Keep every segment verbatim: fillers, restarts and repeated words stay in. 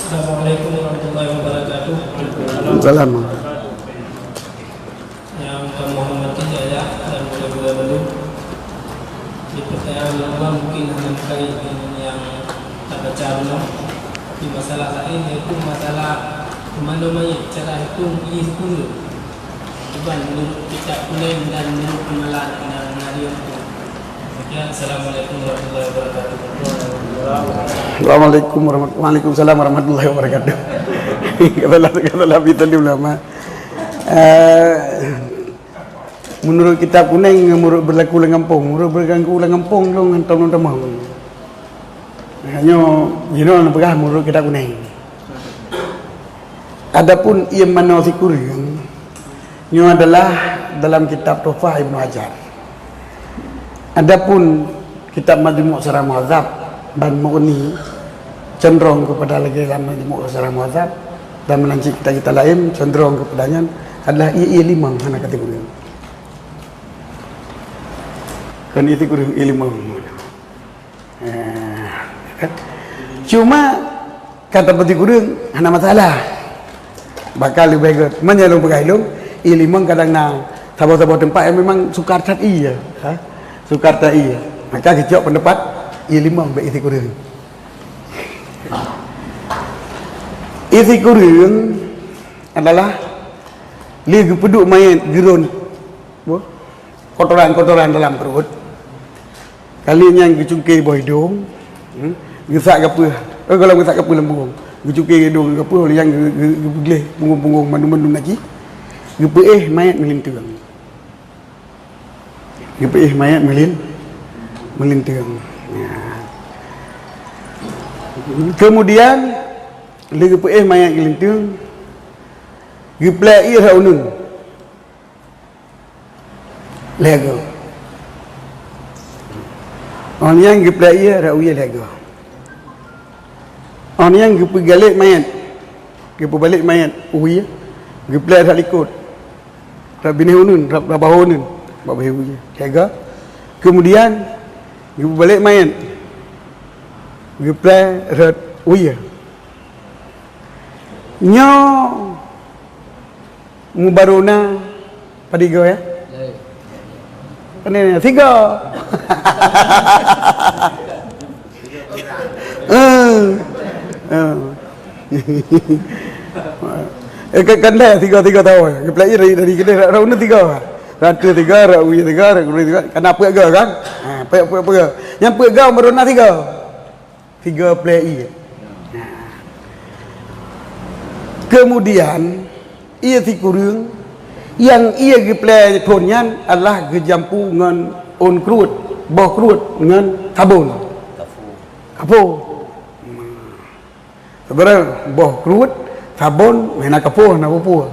Assalamualaikum warahmatullahi wabarakatuh. Salam. Nyang kamoe hormati ayah dan gurée-gurée bandum. Di peutanyaan ulôn mungken hana meukai deungon nyang tabaca bunoe. Tapi masalah laén, yaitu masalah peumanö manyét, cara hitong ié sikureueng. Iban menurut kitab Kuneng dan menurut amalan nyang na di Teungku. Demikian, Assalamualaikum warahmatullahi wabarakatuh. Assalamualaikum warahmat-, waalaikumsalam warahmatullahi wabarakatuh. Kata lah, kata lah, kita di ulama. Eh, menurut kitab Kuneng, menurut berlaku lam gampông, menurut berlaku lam gampông, lôn ngon tom lôn tamong. Hanya jinoe neupeugah menurut kitab Kuneng. Adapun ié manoe sikureueng, nyoe adalah dalam kitab Tuhfah Ibnu Hajar. Adapun kitab Majmu' Syarah Muhadzab dan Mughni cenderung kepada lagi dalam Majmu' Syarah Muhadzab dan meunan cit kitab-kitab laén cenderung kepada nyan adalah ié-ié limong hana ka sikureueng. Kon ié sikureueng, ié limong. Eh, kan? Cuma kata peuti kureueng hana masalah. Bakal leubeh gét. Meunyoe lôn peugah ilôn, ié limong kadang na saboh-saboh teumpat nyang memang sukar that ié, ha? Sukar that ié. Maka geucok pendapat ié limong bèk ié sikureueng. Ié sikureueng adalah lheueh geupeuduek manyét geurôn, boh, kotoran-kotoran dalam pruet. Kali nyan geucungké boh idông, hmm, geusak gapeuh, eh, gohlom geusak gapeuh lam bungong. Geucungké idông gapeuh, lheueh nyan geu-, geu-, geupeugleh bungong-bungong mandum-mandum najih. Geupeuéh manyét meulinteung. Geupeuéh manyét meulin-, meulinteung. Ya. Kemudian, lheueh geupeuéh manyét meulinteung, geuplè ié rhot uneuen. Lhèe goe. Óh lheueh nyan geuplè ié rhot uye lhèe goe. Óh lheueh nyan geupeugalek manyét, geupeubalek manyét uye, geuplè rhot likot, rhot binéh uneuen, rhot, rhot bahô uneuen, bak bahô uye lhèe goe. Kemudian geupeubalek manyét, geuplè rhot uye. Nyoe mubarô na padum goe, ya? Pane na? Sigoe. Eh. Eh. Eh, kan, kan dah sigoe, sigoe tahu. Kepala dari, dari kedai rhot, rhot uneuen sigoe. Rhot tiga, rhot uye tiga, rhot gulai tiga. Kan peuet goe kan? Ha, peuet, peuet, peuet goe. Nyang peuet goe mubarô na sigoe. Tiga plè ié. Kemudian, ié sikureueng, nyang ié geuplè phôn nyan adalah geujampu ngon ôn kruet, boh kruet ngon sabon. Kapô. Sebenarnya boh kruet, sabon, meunan kapô, na peue-peue.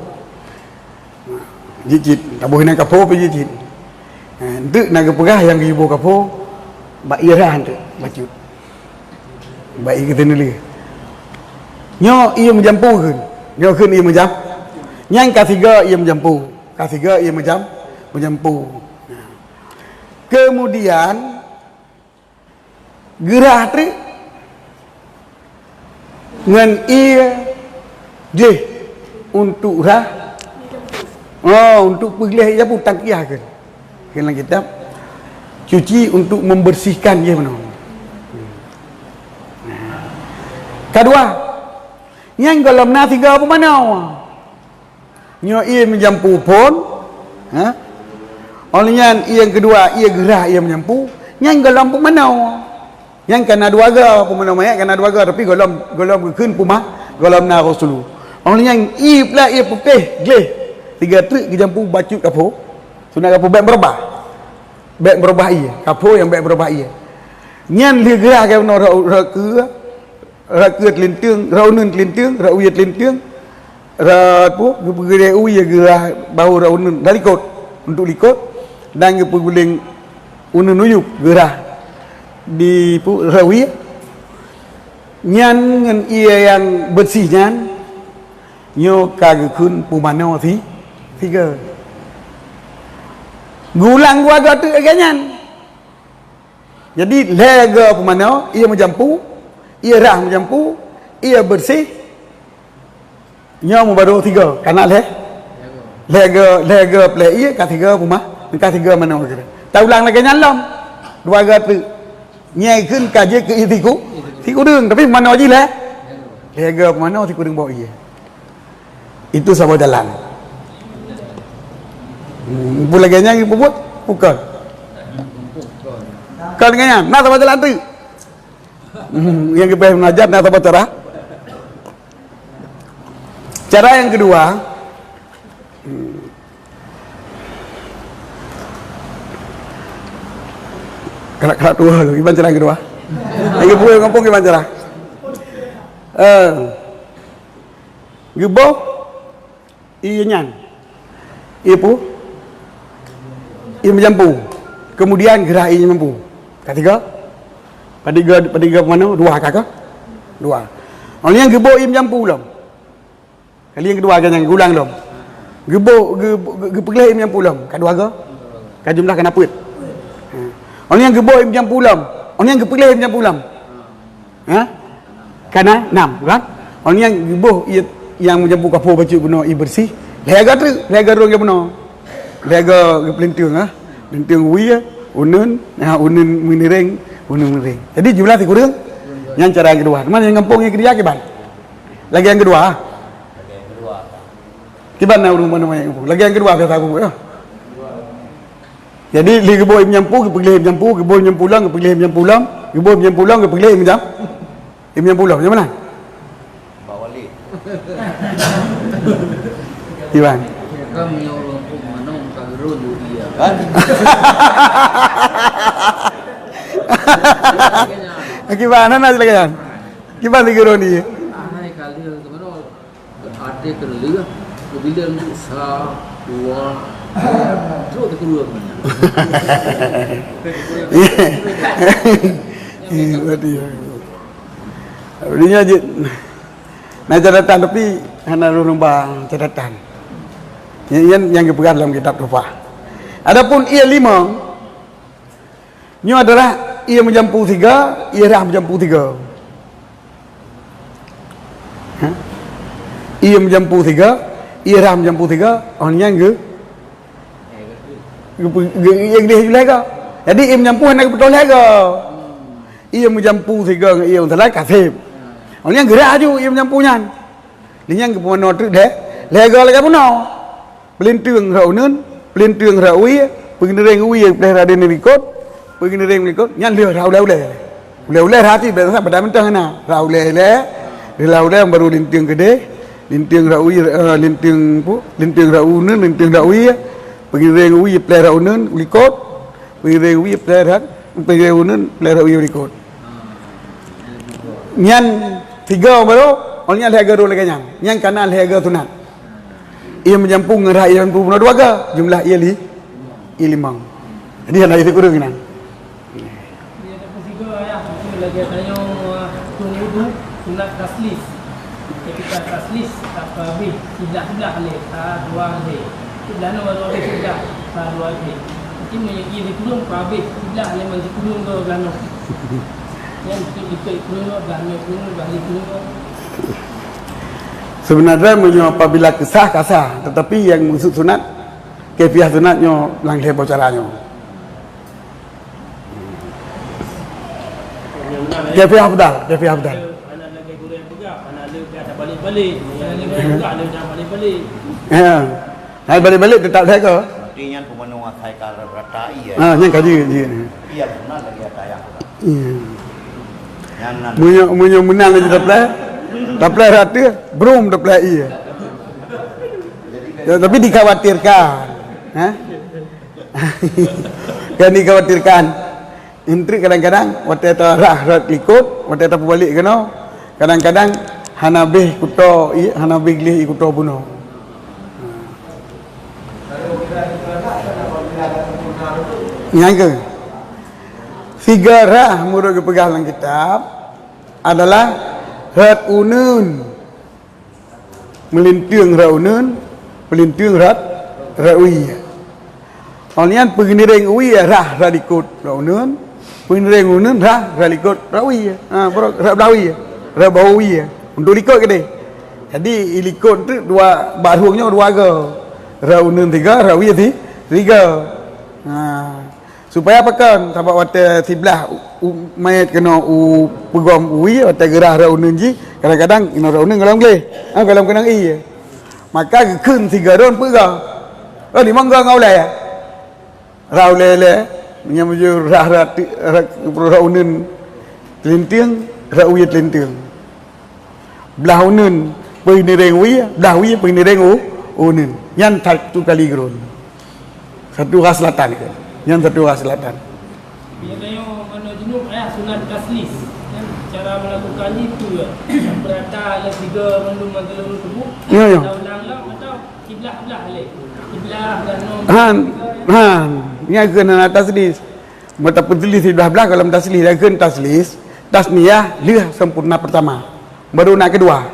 Jicit, taboh inan kapô pih jicit. Ha, enteuk na geupeugah nyang geuyue boh kapô, bak ié rhah enteuk, bacut. Bak ié geuteuneuleue. Nyoe ié meujampu kheun. Nyoe kheun ié meujam-, nyan ka sigoe ié meujampu. Ka sigoe ié meujam-, meujampu. Ha. Kemudian, geurhah treuk ngon ié gleh untuk rhah, oh, untuk peugleh ié jampu tangkiah kheun. Kheun lam kitab, cuci untuk membersihkan ié meunoe. Kadua, nyang gohlom na sigoe peumanoe. Nyoe ié meujampu phôn, ha? Óh lheueh nyan ié nyang keudua, ié geurhah ié meujampu, nyan gohlom peumanoe. Nyan ka na dua goe, peumanoe manyét ka na dua goe, tapi gohlom, gohlom geukheun peumah-, gohlom na Rasulullah. Óh lheueh nyan ié pula ié peupéh gleh, tiga treuk geujampu bacut kapô, sunat kapô bèk meurubah. Bèk meurubah ié, kapô nyang bèk meurubah ié. Nyan lheueh geurhah keunoe rhot, rhot keue, rhot keue teulinteung, rhot uneuen teulinteung, rhot uye teulinteung, rhot peue, geupeuguleng uye geurhah bahô rhot uneuen dan likot, untuk likot, dan geupeuguleng uneuen uyueb geurhah di peue, rhot uye. Nyan ngon ié nyang beureuséh nyan, nyoe ka geukheun peumanoe si-, sigoe. Geulang dua goe teuk lagèe nyan. Jadi, lhèe goe peumanoe, ié meujampu, ié rhah meujampu, ié beureuséh, Nyoe meubaroe tiga, kana lhèe. Lhèe go, lhèe go pleh ie, ka tiga puma, ka tiga manoe kira. Taulang lagèe nyan lom. Dua go treuk. Nyai kheun ka jeuet keu ie siku, sikureueng, tapi manoe jih lhèe. Lhèe go manoe sikureueng boh ie. Itu saboh jalan. Hmm, peue lagèe nyan geupeubuet? Bukon. Kon lagèe nyan, na saboh jalan treuk. Hmm, nyang geupeuhah meunajat na saboh cara. Cara nyang keudua, hmm, kalak-kalak tuha lom, kiban cara nyang keudua. Nyang geupeubuet gampông kiban cara. Eh, geuboh ie nyan. Ie peue? Ie meujampu. Kemudian geurhah ie meujampu. Ka tiga? Padum go, padum go manoe? Dua ka kah? Dua. Oh, nyang geuboh ie meujampu lom. Kali nyang keudua ka nyang geulang lom. Geuboh, geu-, geu-, geupeugleh ie meujampu lom. Ka dua go? Ka jumlah ka na peuet. Ha. Oh, nyang geuboh ie meujampu lom. Oh, nyang geupeugleh ie meujampu lom. Ha? Kana nam, kan? Oh, nyang geuboh ie nyang meujampu ka po bacut bunoe ie beureuséh. Lhèe go treuk, lhèe go rhung bunoe. Lhèe go geupeulinteung, ha. Linteung wie, uneuen, ha, uneuen meunireng, uneuen meunireng. Jadi jumlah sikureueng, nyan cara nyang keudua. Teuma nyang gampông nyang keudua kiban? Lagèe nyang keudua, ha. Kiban na ureueng manoe nyang gampông? Lagèe nyang keudua biasa gampông, ya. Jadi lheueh geuboh ie meujampu, geupeugleh ie meujampu, geuboh ie meujampu lom, geupeugleh ie meujampu lom, geuboh ie meujampu lom, geupeugleh ie meujam-, ie meujampu lom. Nyang mana? Bak Walid. Iwan. Kan meunyoe ureueng pun manoe ka geurôn ie, kan? Kiban, hana lagèe nyan. Kiban lagèe geurôn ie. Ahai ka lheueh keunoe. Até keureuleuen, keubila nyoe sa, dua, trok teukeureueng. Iya, berarti ya. Jadi nyoe jeuet na catatan, tapi hana lôn ba catatan. Nyan, nyan nyang geupeugah dalam kitab Tuhfah. Adapun ie limong, nyoe adalah ie meujampu siga, ie rhah meujampu siga. Ha? Ie meujampu siga, ie rhah meujampu siga, oh nyan geu-, geu-, geu-, ie gleh lhèe go. Jadi ie meujampu hana geupeutoh lhèe go. Ie meujampu siga ngon ie meusalah ka sép. Oh nyan geurhah aju ie meujampu nyan. Lé nyan geupumanö treuk lhèe, lhèe go lagèe bunoe. Peulinteung rhah uneuen, peulinteung rhah wie, peungeunireng wie pleh rhah uneuen likot, peungeunireng likot, nyan lheueh rhah ulèe-ulèe. Ulèe-ulèe rhah ti biasa pada mantong na. Rhah ulèe-ulèe, rhah ulèe baru linteung keudeh, linteung rhah wie, eh, linteung pu, linteung rhah uneuen, linteung rhah wie, peungeunireng wie pleh rhah uneuen likot, peungeunireng wie pleh rhah, peungeunireng uneuen pleh rhah wie likot. Nyan tiga baru, oh nyan lhèe go lagèe nyan. Nyan kana lhèe go sunat. Ie meujampu ngon rhah ie meujampu bunoe dua go, jumlah ie li-, ie limong. Jadi hana ie sikureueng inan. Ie tapeusigoe ayah, itu lagèe tanyoe, ah, tueng wudu, sunat taslis. Ketika taslis, ka habéh, siblah-siblah lé, sa dua lé. Siblah nyoe baru habéh siblah, sa dua lé. Jadi meunyoe ie sikureueng, ka habéh, siblah lé, man sikureueng dua blah nyoe. Nyan ikot-ikot sikureueng nyoe, blah nyoe sikureueng nyoe, blah lé sikureueng nyoe. Sebenarnya meunyoe apabila keusah, ka sah, tetapi nyang maksud sunat, kaifiah sunat nyoe lam lhèe boh cara nyoe. Kaifiah afdal, kaifiah afdal. Ya. Hai balik-balik tetap lhèe go. Berarti nyan peumeunung asai ka rata ie. Ha, nyan ka jeuet, jeuet. Iya, benar lagi ada yang kurang. Iya. Nyan nan. Meunyoe, meunyoe meunan laju tapleh, tapleh rata, brum tapleh ie. Ya, tapi dikhawatirkan. Ha? Kan dikhawatirkan. Intrik kadang-kadang watèe tarhah rot likot, watèe tapeubalek keunoe, kadang-kadang hana beh kuto ie, hana beh gleh ie kuto bunoe. Nyang keu sigoe rhah meunurot geupeugah lam kitab adalah rot uneuen. Meulinteung rot uneuen, peulinteung rot, rot wie. Awak nyan peungeunireng wie rhah, rhah likot rot uneuen, peungeunireng uneuen rhah, rhah likot rot wie. Ha, rot, rot blah wie, rot blah wie. Untuk likot keudeh. Jadi, ilikot tu dua, bak rhueng nyoe dua go. Rot uneun tiga, rot wie si-, tiga. Ha. Supaya apa kan? Sabab watèe siblah u, u, manyét keunoe u peugom u wie, watèe geurah rot uneun jih, kadang-kadang inoe rot uneun gohlom gleh. Ha, gohlom keunong ie. Maka geukheun sigo rot peuet go. Oh, limong go ngon ulèe. Rot ulèe lé, meunyoe meujeuet rah, rah, rah, rot uneun teulinteung, rot wie teulinteung. Blah uneun peunireng wie, blah wie peunireng u, uneun. Nyan satu kali geurot. Satu arah selatan. Nyan satu arah selatan. Bila tanyoe manoe junub, ayah sunat taslis. Kan cara melakukan itu ya. Berata le tiga mandum mata leuhô tuboh. Ya, ya. Ulang-ulang lah atau kiblah-kiblah le. Kiblah dan nom. Han, han. Nyan keuh na taslis. Mata peutulis siblah-blah dalam taslis, dan kheun taslis, tasniyah lheueh sempurna pertama. Baru na keudua.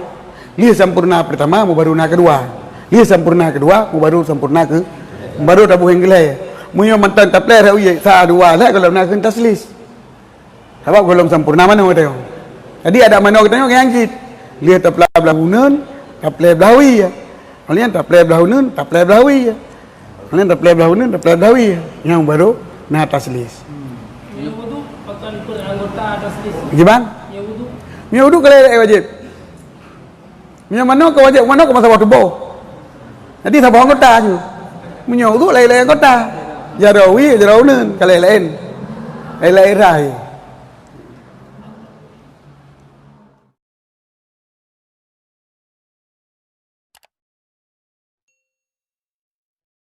Lheueh sempurna pertama, mu baru na keudua. Lheueh sempurna keudua, mu baru sempurna ke, baru taboh nyang keulhèe. Meunyoe mantong taplè rot wie sa dua lhèe gohlom na kheun taslis. Sabab gohlom sempurna manoe geutanyoe. Jadi adak manoe geutanyoe nyang cit. Lheueh taplè blah uneun, taplè blah wie. Lheueh taplè blah uneun, taplè blah wie. Lheueh taplè blah uneun, taplè blah wie. Nyang baru na taslis. Meunyoe wudu, pakon keu anggota taslis? Kiban? Meunyoe wudu? Meunyoe wudu ka lhèe-lhèe wajéb. Meunyoe manoe ka wajéb, manoe ka meusaboh tuboh. Jadi saboh anggota ju. Meunyoe wudu laén-laén anggota. Jaroe wie, jaroe uneun, ka laén-laén. Laén-laén rai.